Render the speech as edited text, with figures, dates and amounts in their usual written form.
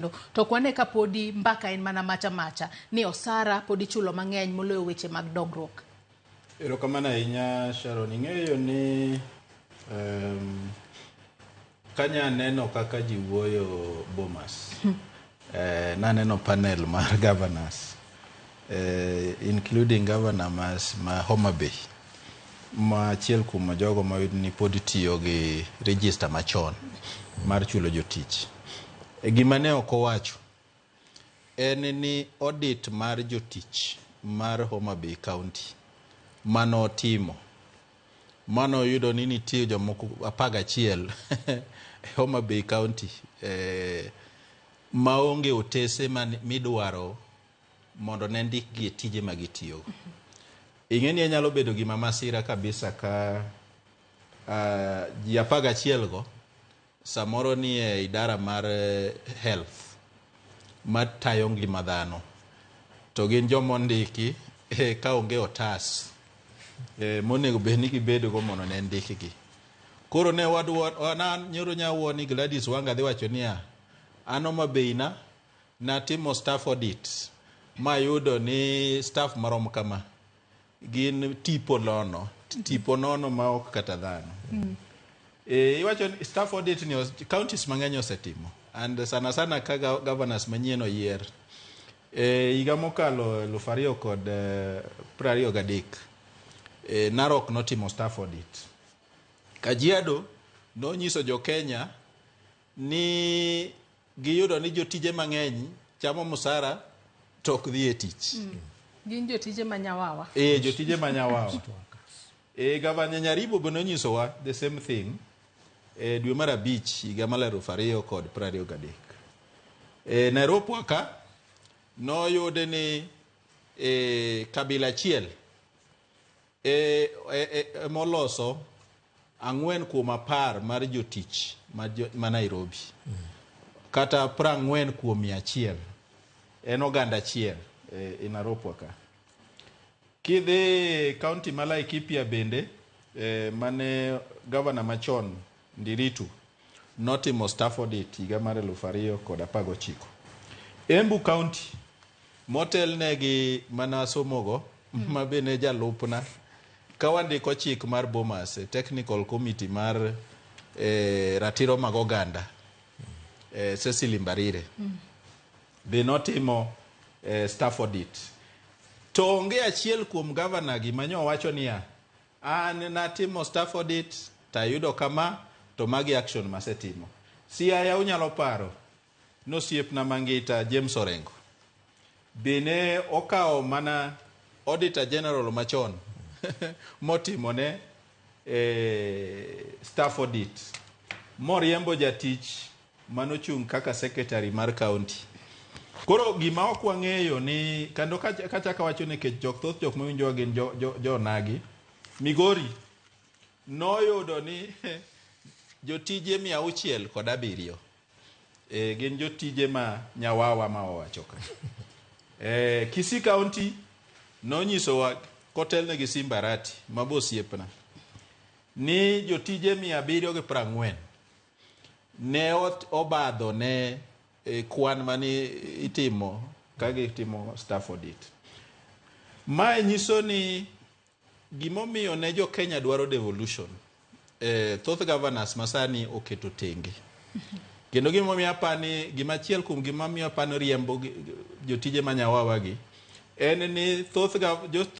To ok wane ka podi mbaka en mana macha macha ni osara pod ichulo mang'eny moloyo weche mag dongruok. Erokamano ahinya, Sharon. Ing'eyo ni kanya neno kaka ji wuoyo Bomas, naneno panel mar governors, including governor ma Homa Bay, ma achiel kuom jogo mayud ni pod tiyo gi register machon mar chulo jotich. Gima ne ok owacho en ni audit mar jotich mar Homa Bay County manotimo manoyudo ni nitie jomoko 11 e Homa Bay County maonge otese midwaro mondo ne ndikgi e tije ma gitiyogo. Ing'e ni nyalo bedo gima masira kabisa ka ji 11 go samoro ni e idara mar health matayo ngima dhano to gin joma ondiki ka onge otas monego bed ni gibedogo mondo ne ndikgi. Koro ne wadwa na nyoro nyawuo ni Gladys Wanga dhi wacho niya, an Homa Bay na natimo staff audit mayudo ni staff marom kama gin tipo nono, tipo nono ma ok kata dhano. Iwacho ni staff audit ni counties mang'eny osetimo and sana sana ka governors manyien oyier. Higa mokalo 2023, Narok notimo staff audit. Kajiado nonyiso jo Kenya ni giyudo ni jotije mang'eny chamo musara to ok dhi e tich. Gin jotije ma nyawawa. Jotije ma nyawawa. Gavana Nyaribo be nonyisowa the same thing dwe mar 5 higa mar 2023. Nairobi ka noyude ni kabila achiel moloso 4 kuom 10 mar jotich ma Nairobi. Kata 40 kuom 100 en oganda achiel e Nairobi ka. Kidhi county ma Laikipia bende, mane gavana machon Ndiritu notimo staff audit higa mar 2019. Embu County motelne gi mana somogo ma be ne jalupna ka wandiko chik mar Bomas e technical committee mar ratiro mag oganda, Cecily Mbarire be notimo staff audit to onge achiel kuom gavana gi manyo wacho niya, an natimo staff audit tayudo kama to magi action masetimo. Siaya unyalo paro nosiepna Mangita James Orengo be ne okawo mana auditor general machon motimone staff audit moriembo jatich manochung' kaka secretary mar county. Koro gima ok wang'eyo ni kendo kachako awacho nikech jok thoth jok mawinjowa gin jo Migori noyudo ni jotije 607 gin jotije ma nyawawa ma owacho ka. Kisii County nonyisowa kotelne gi Simba Arati ma be osiepna ni jotije 740 ne obadho ne kwan mane itimo ka gitimo staff audit. Mae nyiso ni gimomiyo ne jo Kenya dwaro devolution, thoth governors masani oketo tenge. Kendo gimomiyo apani gima achiel kuom gima miyo apani riembo jotije ma nyawawa gi en ni thoth